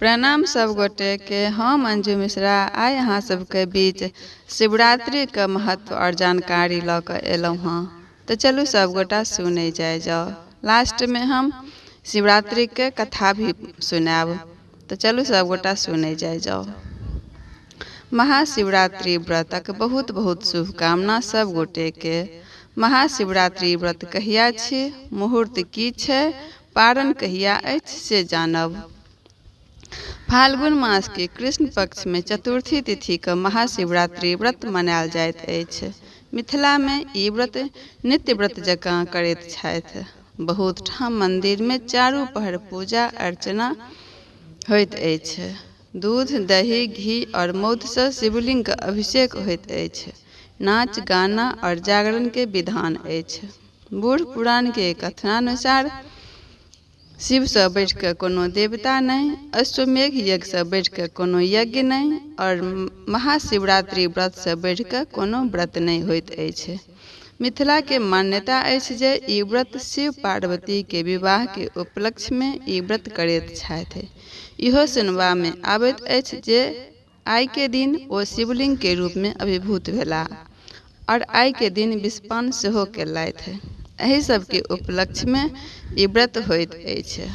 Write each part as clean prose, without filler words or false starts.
प्रणाम सब गोटे के, हम अंजू मिश्रा आइ अहाँ सबके बीच शिवरात्रिके महत्व और जानकारी लऽ कऽ एलहुँ हँ। तऽ चलू सब गोटा सुनै जाइ जाउ। लास्टमे हम शिवरात्रिके कथा भी सुनायब। तऽ चलू सब गोटा सुनै जाइ जाउ। महाशिवरात्रि व्रतक बहुत बहुत शुभकामना सब गोटे के। महाशिवरात्रि व्रत कहिया छी, मुहूर्त की छै, पारण कहिया अछि से जानब। फाल्गुन मास के कृष्ण पक्ष में चतुर्थी तिथि के महाशिवरात्रि व्रत मनायल जाइत अछि। मिथिला में ई व्रत नित्य व्रत जकाँ करैत छथि। बहुत ठाम मंदिर में चारू पहर पूजा अर्चना होइत अछि। दूध, दही, घी और मौध सँ शिवलिंग के अभिषेक होइत अछि। नाच गाना और जागरण के विधान अछि। बूढ़ पुरान के कथनानुसार शिवसँ बढ़िकऽ कोनो देवता नहि, अश्वमेघ यज्ञसँ बढ़िकऽ कोनो यज्ञ नहि और महाशिवरात्रि व्रतसँ बढ़िकऽ कोनो व्रत नहि होइत अछि। मिथिलाके मान्यता अछि जे ई व्रत शिव पार्वतीके विवाहके उपलक्ष्यमे ई व्रत करैत छथि। इहो सुनबामे आबैत अछि जे आइके दिन ओ शिवलिंगके रूपमे अभिभूत भेलाह और आइके दिन विषपान सेहो केलथि। एहि सबके उपलक्ष्यमे ई व्रत होइत अछि।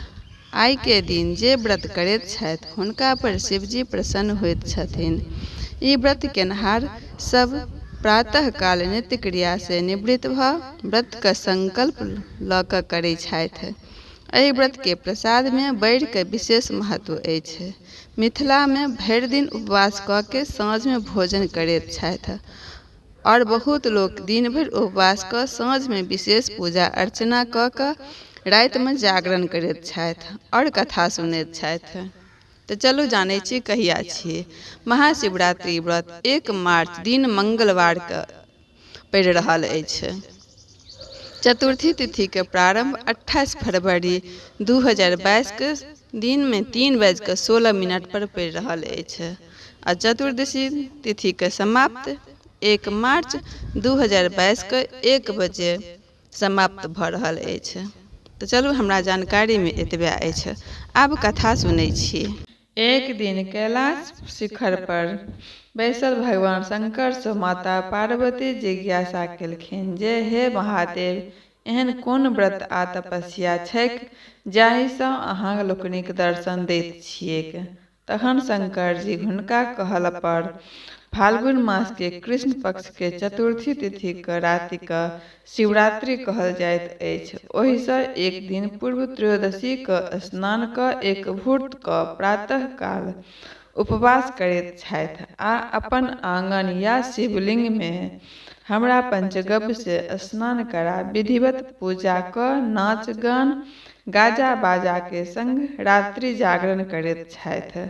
आइके दिन जे व्रत करैत छथि हुनका पर शिवजी प्रसन्न होइत छथिन। ई व्रत केनहार सब प्रातः काल नित्य क्रिया से निवृत्त भऽ व्रत के संकल्प लऽ कऽ करै छथि। एहि व्रत के प्रसाद मे बैर के विशेष महत्व अछि। मिथिला मे भरि दिन उपवास कऽ के साँझ मे भोजन करैत छथि और बहुत लोक दिन भरि उपवास कऽ साँझ मे विशेष पूजा अर्चना कऽ कऽ रातिमे जागरण करैत छथि और कथा सुनैत छथि। तऽ चलू जानै छी कहिया छियै। महाशिवरात्रि व्रत 1 मार्च दिन मंगलवारके पड़ि रहल अछि। चतुर्थी तिथिके प्रारंभ 28 फरवरी 2022 के दिनमे 3:16 पर पड़ि रहल अछि आ चतुर्दशी तिथिके समाप्त 1 मार्च 2022 के 1 बजे समाप्त भऽ रहल अछि। तऽ चलू हमरा जानकारीमे एतबे अछि। आब कथा सुनै छी। एक दिन कैलाश शिखर पर बैसल भगवान शंकर सँ माता पार्वती जिज्ञासा केलखिन जे हे महादेव, एहन कोन व्रत आ तपस्या छैक जाहि सँ अहाँ लोकनिक दर्शन दैत छियैक? तखन शंकर जी हुनका कहला पर फाल्गुन मास के कृष्ण पक्ष के चतुर्थी तिथि के राति के शिवरात्रि कहल जाइत अछि। ओहिसँ एक दिन पूर्व त्रयोदशी के स्नान कऽ एकभुक्त कऽ प्रातः काल उपवास करैत छथि आ अपन आंगन या शिवलिंग मे हमरा पंचगव्य से स्नान करा विधिवत पूजा कऽ नाच गान गाजा बाजा के संग रात्रि जागरण करैत छथि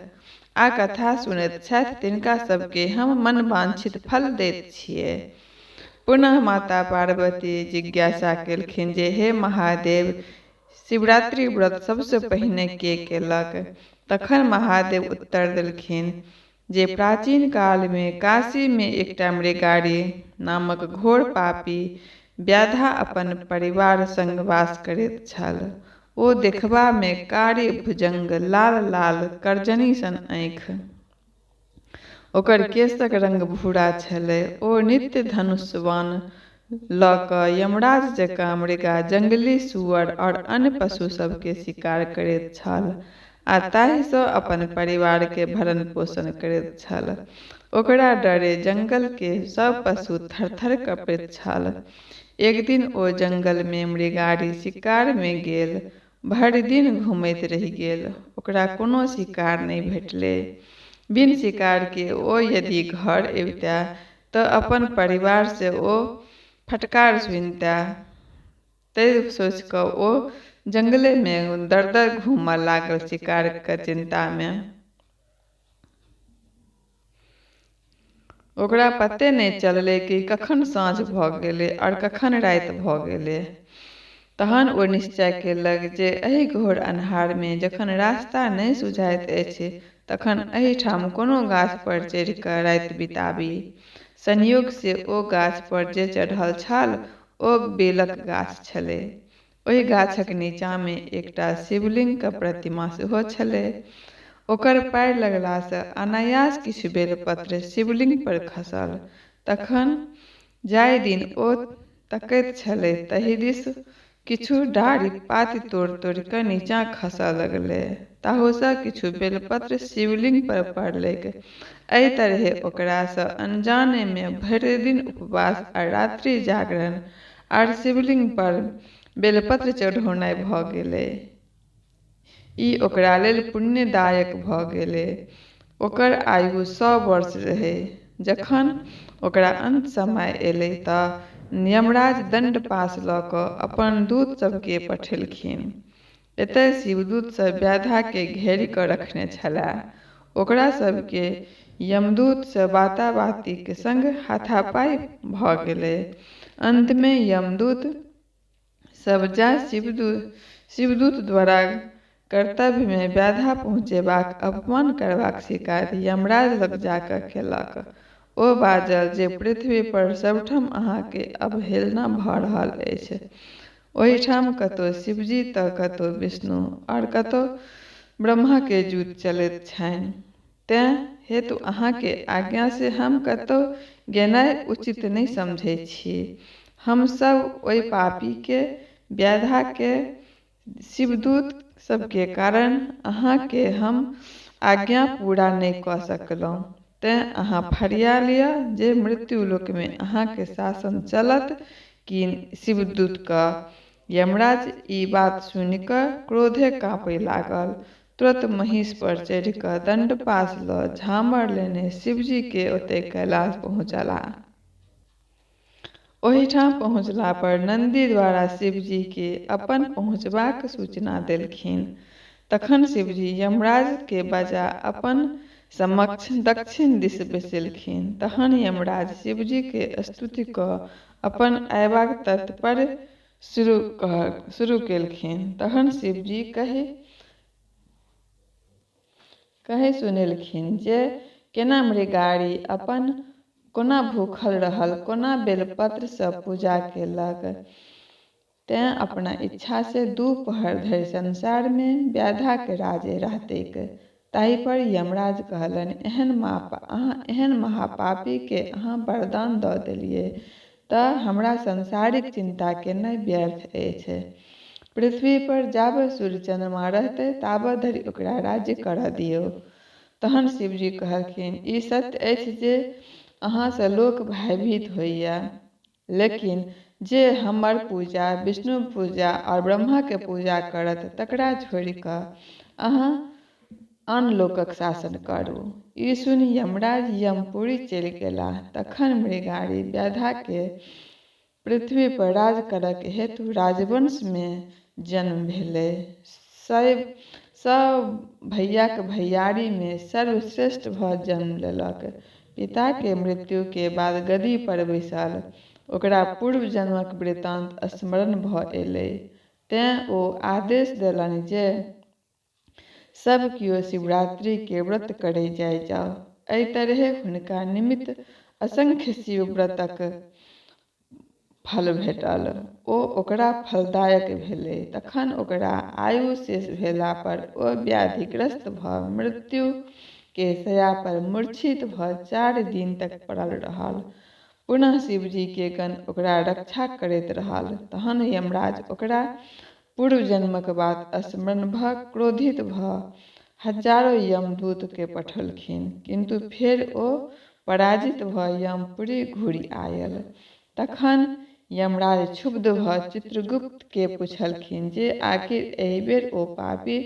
आ कथा सुनैत छथि, तिनका सबके हम मनवांछित फल दैत छियै। पुनः माता पार्वती जिज्ञासा केलखिन जे हे महादेव, शिवरात्रि व्रत सबसँ पहिने के केलक? तखन महादेव उत्तर देलखिन जे प्राचीन काल मे काशी मे एकटा मृगारी नामक घोर पापी व्याधा अपन परिवार संग वास करैत छल। ओ देखबा मे कारी भुजंग, लाल लाल करजनी सन आँखि। ओकर केशक रंग भूरा छलै। ओ नित्य धनुष बाण लऽ कऽ यमराज जकाँ मृगा, जंगली सुअर और अन्य पशु सभ के शिकार करैत छल आ ताहि सँ अपन परिवार के भरण पोषण करैत छल। ओकरा डरे जंगल के सब पशु थर-थर कँपैत छल। एक दिन ओ जंगल मे मृगारी शिकार मे गेल। भरि दिन घुमैत रहि गेल। ओकरा कोनो शिकार नहि भेटलै। बिन शिकार के ओ यदि घर अबितए तऽ अपन परिवार से ओ फटकार सुनितए। तै सोचि कऽ ओ जंगले मे दर-दर घूमऽ लागल शिकार के चिंता मे। ओकरा पते नहि चललै कि कखन साँझ भऽ गेलै और कखन राति भऽ गेलै। तहन ओ निश्चय केलक जे एहि घोर अन्हार मे जखन रास्ता नहि सुझाइत अछि तखन एहि ठाम कोनो गाछ पर चढ़ि कऽ राति बिताबी। संयोग से ओ गाछ पर जे चढ़ल छल ओ बेलक गाछ छलै। ओहि गाछक नीचा मे एकटा शिवलिंग के प्रतिमा सेहो छलै। ओकर पाएर लगलासँ अनायास किछु बेलपत्र शिवलिंग पर खसल। तखन जाहि दिन ओ तकैत छलै ताहि दिस किछु डारि पात तोड़ि-तोड़ि कऽ नीचाँ खसय लगलै। ताहूसँ किछु बेलपत्र शिवलिंग पर पड़लैक। एहि तरहेँ ओकरासँ अनजानेमे भरि दिन उपवास आ रात्रि जागरण आर शिवलिंग पर बेलपत्र चढ़ौनाइ भऽ गेलै। ई ओकरा लेल पुण्यदायक भऽ गेलै। ओकर आयु 100 वर्ष रहै। जखन ओकर अंत समय एलै तऽ यमराज दंड-पाश लऽ कऽ अपन दूत सभकेँ पठेलखिन। एतय शिवदूत सभ व्याधा केँ घेरि कऽ रखने छलाह। ओकरा सभकेँ यमदूत सँ बाताबातीक संग हाथापाई भऽ गेलै। अंतमे यमदूत सभ जा शिवदूत द्वारा कर्तव्यमे बाधा पहुँचेबाक, अपमान करबाक शिकायत यमराज लग जा कऽ केलक। ओ बाजल जे पृथ्वी पर सभठाम अहाँक अवहेलना भऽ रहल अछि। ओहिठाम कतौ शिवजी तऽ कतौ विष्णु आओर कतौ ब्रह्मा के जूति चलैत छनि। तेँ हेतु अहाँक आज्ञासँ हम कतौ गेनाइ उचित नहि समझैत छी। हम सभ ओहि पापी के व्याधा के शिवदूत सभके कारण अहाँक हम आज्ञा पूरा नहि कऽ सकलहुँ। तेँ अहाँ फरिया लिअ जे मृत्युलोकमे अहाँक शासन चलत कि शिवदूतक। यमराज ई बात सुनि कऽ क्रोधे काँपय लागल। तुरत महींस पर चढ़ि कऽ दंडपाश लऽ झामर लेने शिवजी के ओतय कैलाश पहुँचलाह। ओहिठाम पहुँचला पर नंदी द्वारा शिवजी केँ अपन पहुँचबाक सूचना देलखिन। तखन शिवजी यमराज केँ बजा अपन समक्ष दक्षिण दिस बैसेलखिन। तखन यमराज शिवजी के स्तुति कऽ अपन अयबाक तात्पर्य शुरू केलखिन। तखन शिवजी कहि सुनेलखिन जे केना मृगारी अपन कोना भूखल रहल, कोना बेलपत्र सँ पूजा केलक। तेँ अपना इच्छासँ दू पहर धरि संसारमे व्याधाक राज्य रहतैक। ताहि पर यमराज कहलनि, एहन महापापी केँ अहाँ वरदान दऽ देलियै तऽ हमरा सांसारिक चिंता केनाइ व्यर्थ अछि। पृथ्वी पर जाबत सूर्य चन्द्रमा रहतै ताबत धरि ओकरा राज्य करऽ दियौ। तहन शिवजी कहलखिन, ई सत्य अछि जे अहाँसँ लोक भयभीत होइए। लेकिन जे हमर पूजा, विष्णु पूजा आओर ब्रह्मा के पूजा करत तकरा छोड़ि कऽ अहाँ आन लोकक शासन करू। ई सुनि यमराज यमपुरी चलि गेलाह। तखन मृगारी व्याधा के पृथ्वी पर राज करक हेतु राजवंश मे जन्म भेलै। सभ भैयाक भैयारी मे सर्वश्रेष्ठ भऽ जन्म लेलक। पिता के मृत्यु के बाद गद्दी पर बैसल। ओकरा पूर्व जन्मक वृत्तांत स्मरण भऽ एलै। तेँ ओ आदेश देलनि जे सभ कियो शिवरात्रि के व्रत करै जाइ जाउ। एहि तरहेँ हुनका निमित्त असंख्य शिव व्रतक फल भेटल। ओ ओकरा फलदायक भेलै। तखन ओकरा आयु शेष भेला पर ओ व्याधिग्रस्त भऽ मृत्यु के शय्या पर मूर्छित भऽ 4 दिन तक पड़ल रहल। पुनः शिवजी के गण ओकरा रक्षा करैत रहल। तहन यमराज ओकरा पूर्व जन्मक बात स्मरण भऽ क्रोधित भऽ हजारो यमदूत के पठौलखिन, किन्तु फेर ओ पराजित भऽ यमपुरी घुरि आयल। तखन यमराज क्षुब्ध भऽ चित्रगुप्त के पुछलखिन जे आखिर एहि बेर ओ पापी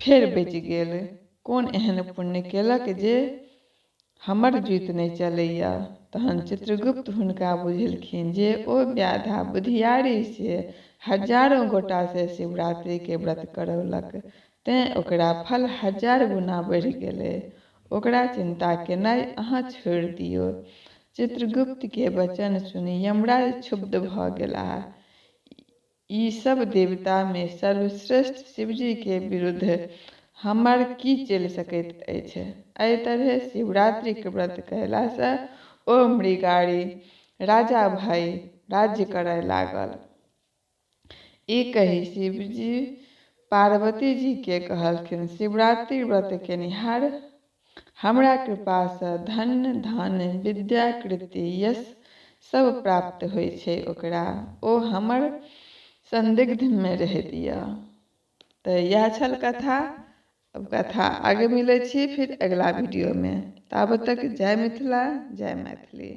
फेर बचि गेल। कोन एहन पुण्य केलक जे हमर जूति नहि चलैए। तहन चित्रगुप्त हुनका बुझेलखिन जे ओ व्याधा बुधियारी से हजारो गोटा सँ शिवरात्रि के व्रत करौलक, तेँ ओकरा फल 1000 गुना बढ़ि गेलै। ओकरा चिंता केनाइ अहाँ छोड़ि दियौ। चित्रगुप्त के वचन सुनि यमराज क्षुब्ध भऽ गेलाह। ई सभ देवता मे सर्वश्रेष्ठ शिवजी के विरुद्ध हमर की चलि सकैत अछि। एहि तरहेँ शिवरात्रिक व्रत कयला सँ ओ मृगारी राजा भऽ राज्य करय लागल। ई कहि शिवजी पार्वती जीके कहलखिन, शिवरात्रि व्रत केनिहार हमरा कृपासँ धन धान्य विद्या कीर्ति यश सब प्राप्त होइ छै ओकरा। ओ हमर संदिग्धमे रहैत यऽ। तऽ इएह छल कथा। अब कथा आगे मिलै छी फिर अगला वीडियोमे। ताबत तक जय मिथिला, जय मैथिली।